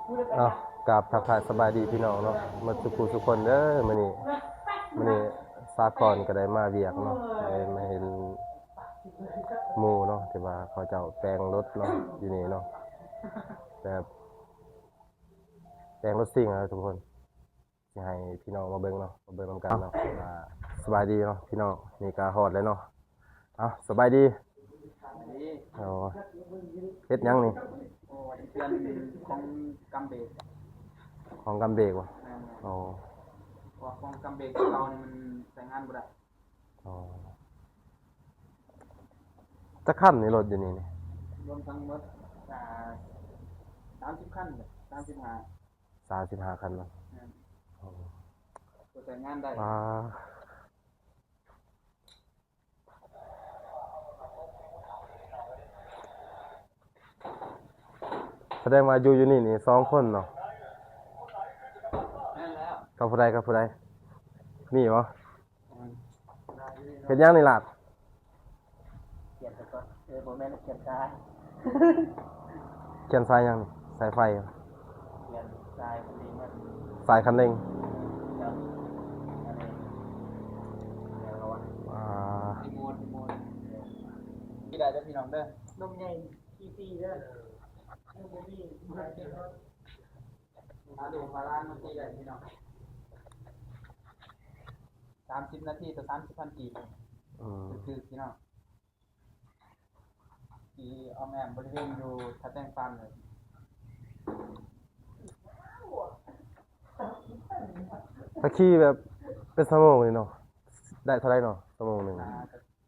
ເອົາ ກາບທັກທາຍສະບາຍດີພີ່ນ້ອງເນາະ ໝົດສູ່ຜູ້ສູ່ຄົນເດີ. ມື້ນີ້ ມື້ນີ້ສາຄອນກໍໄດ້ມາວຽກເນາະ ໄດ້ມາເຫັນໝູ່ເນາະ ທີ່ວ່າເຂົາເຈົ້າແປງລົດເນາະ ຢູ່ນີ້ເນາະ ແບບແປງລົດຊິງເນາະທຸກຄົນ. ຊິໃຫ້ພີ່ນ້ອງມາເບິ່ງເນາະ ມາເບິ່ງນຳກັນເນາະ. ອ່າ ສະບາຍດີເນາະພີ່ນ້ອງ ນີ້ກະຮອດແລ້ວເນາະ. ເອົາ ສະບາຍດີ. ໂອ້ ເຮັດຫຍັງນີ້? ໂອ້ ຊິປ່ຽນຂອງກຳເບກ. ຂອງກຳເບກບໍ່? ແມ່ນໆ. ໂອ້ ເພາະວ່າຂອງກຳເບກເກົ່ານີ້ມັນໃຊ້ງານບໍ່ໄດ້. ອໍ ຈັກຄັນນີ້ລົດຢູ່ນີ້ນີ້? ລວມທັງໝົດ ອ່າ ສາມສິບຄັນ ສາມສິບຫ້າ ສາມສິບຫ້າຄັນເນາະ. ແມ່ນ. ໂອ້ ກໍໃຊ້ງານໄດ້. ວ້າ ສະແດງວ່າຢູ່ ຢູ່ນີ້ນີ້ສອງຄົນເນາະ. ແມ່ນແລ້ວ. ກັບຜູ້ໃດ ກັບຜູ້ໃດ? ນີ້ບໍ່? ເຮັດຫຍັງນີ້ຫຼາດ? ຂຽນສາຍ ເອີ ບໍ່ແມ່ນ ຂຽນສາຍ. ຂຽນສາຍຫຍັງນີ້? ສາຍໄຟ? ຂຽນສາຍຄັນເລັ່ງມັນ. ສາຍຄັນເລັ່ງ. ອ່າ ຣີໂມດ ຣີໂມດ. ທີ່ໄດ້ເດີພີ່ນ້ອງເດີ ນົມໃຫຍ່ ຂີ້ເດີ ຍັງບໍ່ມີ. ມາດູມາລ້ານມາທີ່ໄດ້ພີ່ນ້ອງ. ສາມສິບນາທີຕໍ່ສາມສິບພັນກີບ. ອືມ ຖືກໆ ພີ່ນ້ອງ ທີ່ອ້ອມແອ້ມບໍລິເວນຢູ່ທ່າແຕງຟາມເລີຍ. ຖ້າຂີ່ແບບເປັນຊົ່ວໂມງນີ້ເນາະ ໄດ້ເທົ່າໃດເນາະ ຊົ່ວໂມງໜຶ່ງ? ອ່າ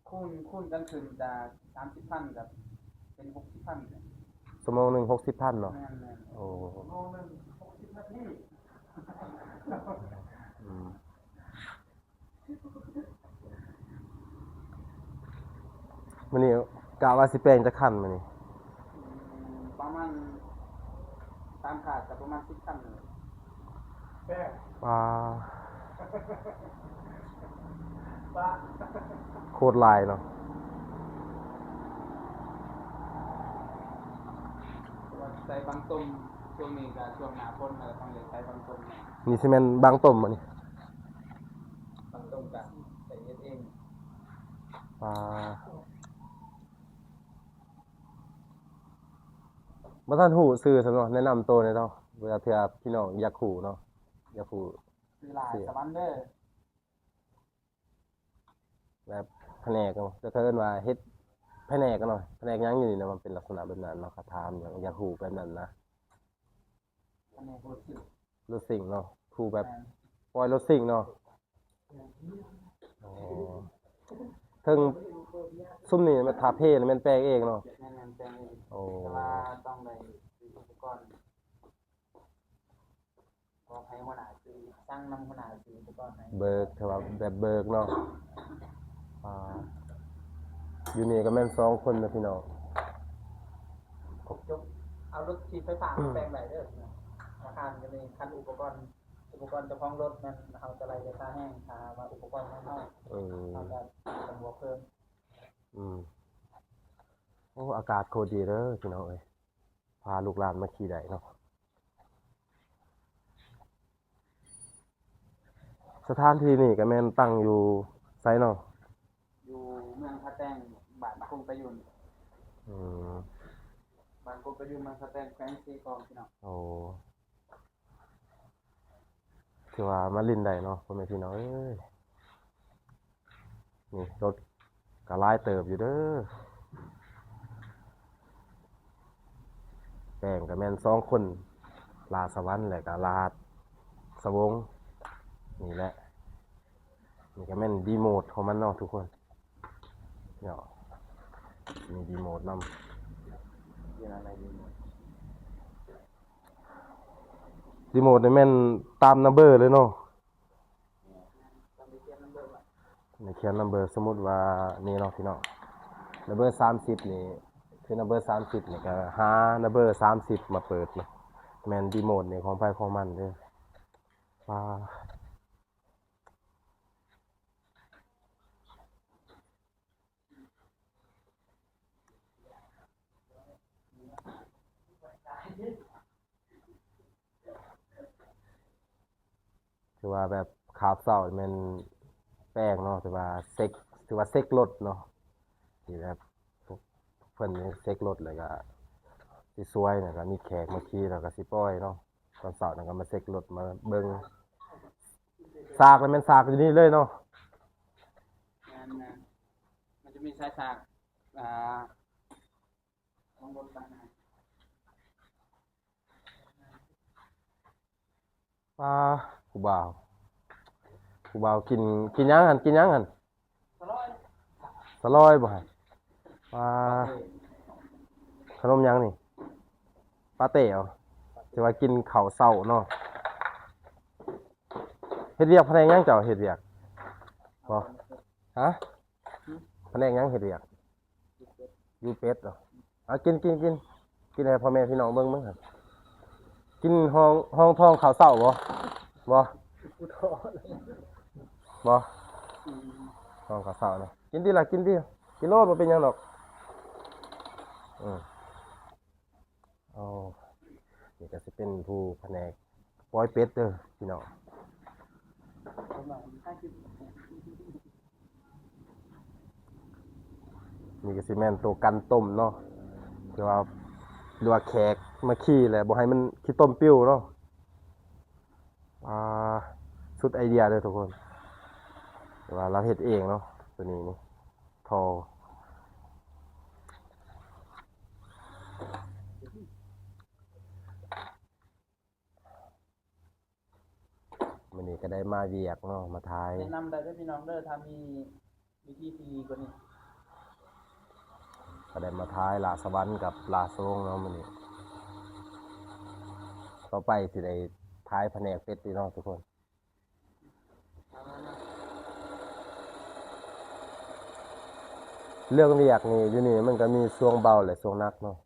ຄູນ ຄູນກັນຂຶ້ນຈາກສາມສິບພັນກໍເປັນຫົກສິບພັນ. ຊົ່ວໂມງໜຶ່ງຫົກສິບພັນເນາະ? ແມ່ນໆ. ໂອ້ ຊົ່ວໂມງໜຶ່ງຫົກສິບນາທີ. ອືມ ມື້ນີ້ກະວ່າຊິແປງຈັກຄັນມື້ນີ້? ປະມານ ຕາມຄາດກໍປະມານສິບຄັນ. ປາ ໂຄດຫຼາຍເນາະ. ໃສ່ບັງຕົມ ຊ່ວງນີ້ກໍຊ່ວງໜ້າຝົນ ກໍຕ້ອງໄດ້ໃສ່ບັງຕົມ. ນີ້ຊິແມ່ນບັງຕົມບໍ່ນີ້? ບັງຕົມກໍໃສ່ເຮັດເອງ. ປາ ບໍ່ທັນຮູ້ຊື່ຊ້ຳເນາະ ແນະນຳໂຕແດ່ເນາະ ເວລາເທື່ອພີ່ນ້ອງຢາກຮູ້ເນາະ ຢາກຮູ້. ຊື່ຫຼ້າສະຫວັນເດີ. ແບບພະແນກເນາະ ແຕ່ເຂົາເອີ້ນວ່າເຮັດພະແນກເນາະ ພະແນກຫຍັງຢູ່ນີ້ນະ ມັນເປັນລັກສະນະແບບນັ້ນເນາະ ເຂົາຖາມຫຍັງ ຢາກຮູ້ແບບນັ້ນນະ. ພະແນກລົດຊິງ ລົດຊິງເນາະ ຜູ້ແບບ ແມ່ນ ປ່ອຍລົດຊິງເນາະ. ແມ່ນ. ອໍ ເຖິງຊຸມນີ້ແມ່ນ ຖ້າເພນີ້ແມ່ນແປງເອງເນາະ? ແມ່ນໆ ແປງເອງ. ໂອ້ ແຕ່ວ່າຕ້ອງໄດ້ຊື້ອຸປະກອນ ບອກໃຫ້ຫົວໜ້າຊື້ ສັ່ງນຳຫົວໜ້າຊື້ອຸປະກອນໃຫ້ ເບີກ ຖືວ່າແບບເບີກເນາະ. ອ່າ ຢູ່ນີ້ກໍແມ່ນສອງຄົນເນາະພີ່ນ້ອງ. ຈົບ ເອົາລົດຖີບໄຟຟ້າມາແປງໄດ້ເດີ. ອາຄານກໍມີ ຄັນອຸປະກອນ ອຸປະກອນເຈົ້າຂອງລົດແມ່ນເຮົາຈະໄລ່ແຕ່ຄ່າແຮງ ຖ້າວ່າອຸປະກອນຂອງເຮົາ ເອີ ເຮົາຈະບວກເພີ່ມ. ອືມ ໂອ້ ອາກາດໂຄດດີເດີພີ່ນ້ອງເອີຍ ພາລູກຫຼານມາຂີ່ໄດ້ເນາະ. ສະຖານທີ່ນີ້ກໍແມ່ນຕັ້ງຢູ່ໃສເນາະ? ຢູ່ເມືອງທ່າແຕງ ບ້ານກົງຕະຍູນ. ອືມ ບ້ານກົງຕະຍູນ ເມືອງທ່າແຕງ ແຂວງເຊກອງ ພີ່ນ້ອງ. ໂອ້ ຖືວ່າມາຫຼິ້ນໄດ້ເນາະ ພໍ່ແມ່ພີ່ນ້ອງເອີຍ. ນີ້ລົດກໍຫຼາຍເຕີບຢູ່ເດີ ແປງກໍແມ່ນສອງຄົນ ຫຼ້າສະຫວັນ ແລະກໍຫຼ້າສະວົງ ນີ້ແຫຼະ. ນີ້ກໍແມ່ນຣີໂມດຂອງມັນເນາະທຸກຄົນເນາະ ມີຣີໂມດນຳ. ຣີໂມດນີ້ແມ່ນຕາມນຳເບີເລີຍເນາະ. ໃນຂຽນນຳເບີ ສົມມຸດວ່ານີ້ເນາະພີ່ນ້ອງ ນຳເບີສາມສິບນີ້ ຄືນຳເບີສາມສິບນີ້ ກໍຫານຳເບີສາມສິບມາເປີດເນາະ. ແມ່ນຣີໂມດນີ້ຂອງໃຜຂອງມັນເດີ. ປາ. ຖືວ່າແບບຄາບເຊົ້າແມ່ນແປງເນາະ ຖືວ່າເຊັກ ຖືວ່າເຊັກລົດເນາະ ທີ່ແບບເພິ່ນເຊັກລົດ ແລ້ວກະຊິສວຍ ແລ້ວກະມີແຂກມາຂີ່ ແລ້ວກະຊິປ່ອຍເນາະ. ຕອນເຊົ້ານັ້ນກະມາເຊັກລົດ ມາເບິ່ງ ສາກແມ່ນສາກຢູ່ນີ້ເລີຍເນາະ. ແມ່ນໆ ມັນຈະມີສາຍສາກ ອ່າ ຂອງລົດໄປນະ. ປາ ຜູ້ບ່າວ ຜູ້ບ່າວກິນ ກິນຫຍັງຫັ້ນ ກິນຫຍັງຫັ້ນ? ສະລອຍ ສະລອຍບໍ່ຫັ້ນ? ປາ ຂະໜົມຫຍັງນີ້? ປາເຕ້ເອົາ ຖືວ່າກິນເຂົ້າເຊົ້າເນາະ. ເຮັດວຽກພະແນກຫຍັງເຈົ້າ? ເຮັດວຽກບໍ່? ຮະ? ພະແນກຫຍັງເຮັດວຽກ? ຢູ່ເປັດເນາະ. ເອົາ ກິນ ກິນ ກິນ ກິນໃຫ້ພໍ່ແມ່ພີ່ນ້ອງເບິ່ງ ເບິ່ງ ກິນຮອງ ຮອງທອງເຂົ້າເຊົ້າບໍ່? ບໍ່ ບໍ່ ຮອງເຂົ້າເຊົ້ານະ. ກິນຕິລະ ກິນຕິ ກິນໂລດ ບໍ່ເປັນຫຍັງດອກ. ອືມ ໂອ້ ນີ້ກະຊິເປັນຜູ້ພະແນກປ່ອຍເປັດເດີພີ່ນ້ອງ. ນີ້ກະຊິແມ່ນໂຕກັ່ນຕົ້ມເນາະ ທີ່ວ່າ ຫຼືວ່າແຂກມາຂີ່ແລ້ວບໍ່ໃຫ້ມັນຂີ້ຕົມປິວເນາະ. ອ່າ ສຸດໄອເດຍເດີທຸກຄົນ ແຕ່ວ່າລາວເຮັດເອງເນາະ ໂຕນີ້ນີ້ ທໍ່. ມື້ນີ້ກະໄດ້ມາວຽກເນາະ ມາຖ່າຍ ແນະນຳໄດ້ເດີພີ່ນ້ອງເດີ ຖ້າມີວິທີທີ່ດີກວ່ານີ້. ກະໄດ້ມາຖ່າຍຫຼ້າສະຫວັນກັບຫຼ້າສະໂລງເນາະມື້ນີ້. ຕໍ່ໄປຊິໄດ້ຖ່າຍພະແນກເປັດອີກເນາະທຸກຄົນ. ເລື່ອງວຽກນີ້ ຢູ່ນີ້ມັນກະມີຊ່ວງເບົາ ແລະ ຊ່ວງໜັກເນາະ.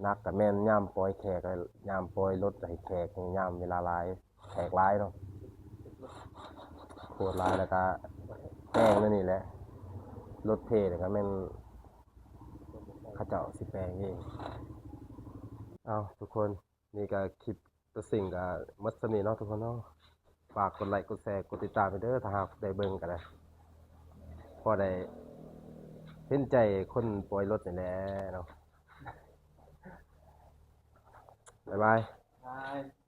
ໜັກກະແມ່ນຍາມປ່ອຍແຂກ ແລະ ຍາມປ່ອຍລົດໃຫ້ແຂກ ຍາມເວລາຫຼາຍ ແຂກຫຼາຍເນາະ ໂຄດຫຼາຍ. ແລ້ວກະແປງແນວນີ້ແຫຼະ ລົດເພນີ້ກະແມ່ນເຂົາເຈົ້າຊິແປງເອງ. ເອົາ ທຸກຄົນ ນີ້ກະຄລິບໂຕເສັງກະໝົດສ່ຳນີ້ເນາະທຸກຄົນເນາະ. ຝາກກົດໄລ ກົດແຊ ກົດຕິດຕາມໃຫ້ເດີ ຖ້າຫາກໄດ້ເບິ່ງກະໄດ້ ພໍໄດ້ເຫັນໃຈຄົນປ່ອຍລົດນີ້ແຫຼະເນາະ. ບາຍບາຍ ບາຍ.